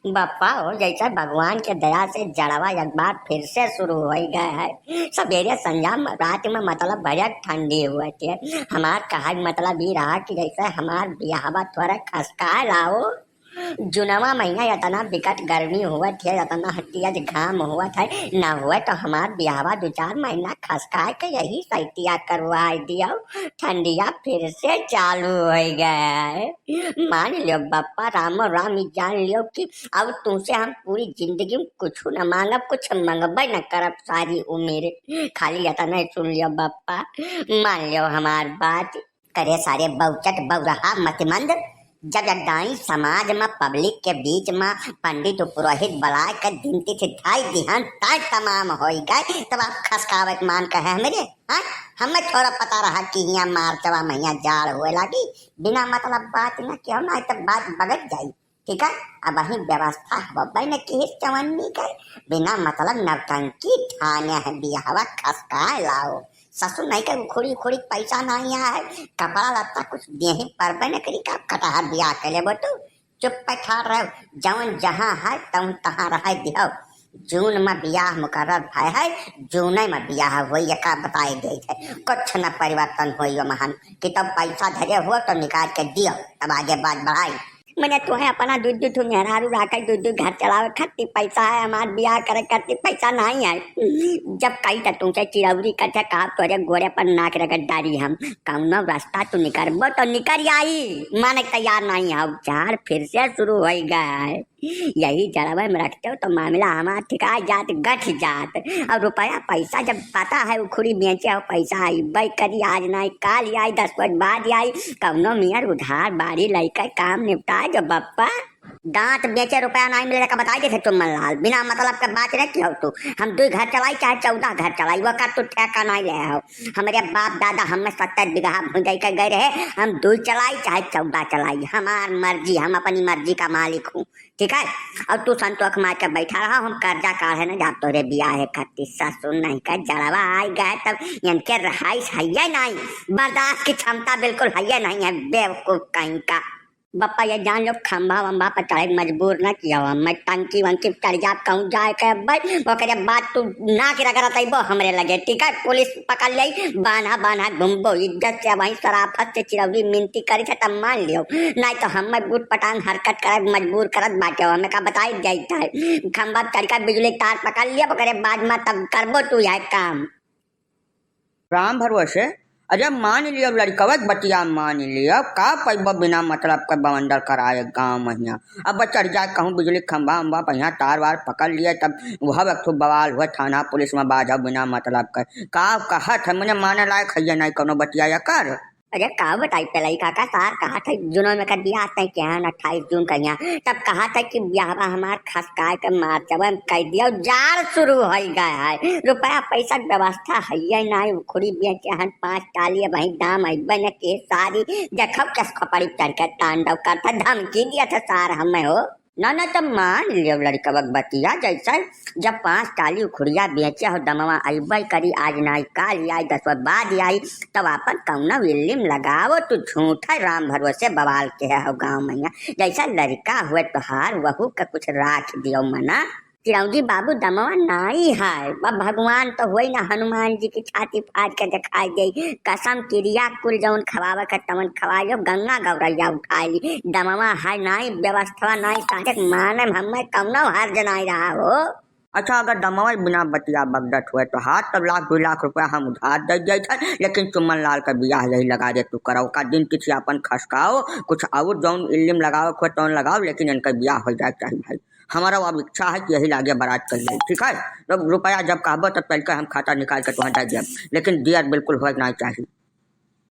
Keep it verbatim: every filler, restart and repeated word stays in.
बप्पा हो, जैसे भगवान के दया से जड़वा एक बार फिर से शुरू होइ गए है। सबेरे संझा म-, रात में मतलब भयंकर ठंडी हुवत है। हमार कहे क मतलब ई रहा कि जैसे हमार बियाहवा थोड़ा खसकाए लाओ। जुनवा महीना इतना विकट गर्मी हुवत है, इतना तेज घाम हुवत है, ना हुवे तो हमार बियाहवा दो चार महीना खसकाए के यही सैतिया करवाए दियो। ठंडिया फिर से चालू होइ गए है। मान लियो बप्पा, रामो राम, ई जान लियो कि अब तुमसे हम पूरी जिंदगी में कुछ न मांगब, कुछ मंगबे न करब सारी उम्र। खाली इतना ही सुन लियो बप्पा, मान लियो हमार बात। करे सारे बौचट बौरहा मतिमंद, जब एक दाई समाज में, पब्लिक के बीच में पंडित पुरोहित बुलाए के दिन तिथि धाई दिहन, तय तमाम होई गए, तब आप खसकावे के मान कहे हमरे, हाँ? हमें थोड़ा पता रहा कि हियाँ मार्चवा महीना जाड़ हुए लागी, बिना मतलब बात न कियो, ना तो बात बगड़ जाई। ठीक है, अब वही व्यवस्था हबे न किहिस चवन्नी के, बिना मतलब नौटंकी ठाने है, बियाहवा खसकाए लाओ। ससुर नहीं के उखड़ी उखड़ी पैसा नहीं आए, कपड़ा लत्ता कुछ देही परबे न करी, का कटहर बियाह के लेबो तू? चुप पे ठाड़ रहो, जौन जहाँ है तौन तहाँ रहे दियो। जून में बियाह मुकर्रर भय है, जूने में बियाह होई, एका बताए देइत है, कुछ न परिवर्तन होई। ओ महान कि तब पैसा धरे हो तो निकाल के दियो, तब आगे बात बढ़ाई। मने तोहे अपना दू दू ठो मेहरारू राखे, दू दू घर चलावे खातिर पैसा है, हमार बियाह करे खातिर पैसा नहीं है। जब कही त तुमसे चिरौरी कथे कहा तोरे गोड़े पर नाक रगड़ डारी हम। कौनो रास्ता तू निकरबो तो निकर आई, माने तैयार नहीं है। जाड़ फिर से शुरू होइ गए है। यही जड़वे में रखते हो तो मामला हमार ठिका जात, गठ जात। और रुपया पैसा जब पता है उखड़ी बेचे हो, पैसा अइबे करी, आज नाई काल आई, दस रोज बाद आई, कौनो मियर उधार बाड़ी लइके काम निपटा जो बप्पा। दांत बेचे रुपया नाई मिले का बताई देखे चुम्मन लाल, बिना मतलब के बात नहीं की हो तू। हम दुई घर चलाई चाहे चौदह घर चलाई, वो का तू ठेका नाई ले हो। हमरे बाप दादा हमें सत्तर बीघा भूंजई के गए रहे, हम दुई चलाई चाहे चौदह चलाई, हमार मर्जी, हम अपनी मर्जी का मालिक हूँ। ठीक है, और तू संतोख मार के बैठा रहा, हम कर्जा काढ़े न जाब तोरे बियाह खातिर। ससुर नहीं का जड़वा आई गए तब इनके रहाइश है नहीं, बर्दाश्त की क्षमता बिल्कुल है नहीं है, बेवकूफ कहीं का। बप्पा ये जान लो, खंभा वंभा पर चढ़े के मजबूर न किया हुआ। मैं टंकी वंकी पर चढ़ जाब, कहूँ जाए के भाई, ओकरे बाद तू नाक रगड़त अइबो हमरे लगे, ठीक है? पुलिस पकड़ ले, बान्हा बान्हा घूमबो, इज्जत से वहीं शराफत से चिरौरी मिनती करी थे तब मान लियो, नहीं तो हमें बूट पटांग हरकत करे मजबूर करत बाटे हो। हमें का बताई जाइत है, खंभा पर चढ़ के बिजली तार पकड़ लिया, ओकरे बाद में तब करबो तू यह काम। राम भरोसे, अरे मान लियो, लड़कवा के बतिया मान लियो, का पैबो बिना मतलब के बवंडर कराए गाँव महिया। अब चढ़ जाए कहूँ बिजली खंभा उंभा, पहिया तार वार पकड़ लिए, तब वह वक्त बवाल हुआ, थाना पुलिस में बाजो बिना मतलब के। का कहत है, मने माने लायक है ये नहीं कोनो बतिया एकर। अरे का बताई पेलाई काका, सार कहत है जुनवा में कर बियाह तय के हैं अट्ठाईस जून का यहाँ, तब कहत है कि बियाहवा हमार खसकाए के मार्चवा में कह दियो, जाड़ शुरू होइ गए है, रुपया पैसा के व्यवस्था है ये नहीं, उखड़ी बेचे हन पाँच टाली, वही दाम अइबे न के सारी, देखो कस खोपड़ी चढ़ के तांडव करता, धमकी दिया था सार हमें हो। ना, ना, तब मान लियो लड़कवा के बतिया, जैसे जब पाँच टाली उखड़िया बेचे हो, दमवा अइबे करी, आज नाई काल आई, दस रोज बाद आई, तब आपन कौनो इल्लिम लगाओ, तू झूठ है, राम भरोसे बवाल के है हो गाँव महिया, जैसा लड़का हुए तोहार, वहू का कुछ राख दियो मना। चिरौंजी बाबू दमवा नाई है, अब भगवान तो होई ना हनुमान जी की छाती फाड़ के दिखाई दे, कसम किरिया कुल जौन खवावे के तवन खवाई लो, गंगा गौरैया उठाई ली, दमवा है नाई, व्यवस्था नाई, सारे माने में हमें कौनो हर्ज नाई रहा हो। अच्छा, अगर दमवा बिना बतिया बगदत हुए तो हाथ तब लाख दो लाख रुपया हम उधार दे जाइत है, लेकिन चुम्मन लाल का बियाह यही लगा दे तू करो का दिन तिथि अपन खसकाओ, कुछ और जौन इल्लिम लगाओ हुए तौन लगाओ, लेकिन इनका बियाह हो जाए चाहिए भाई। हमारा अब इच्छा है कि यही लागे बारात कर जाए, ठीक है? जब रुपया जब कहबो तब चल के हम खाता निकाल के तुहें दे देब, लेकिन दियर बिल्कुल होए के नहीं चाहिए।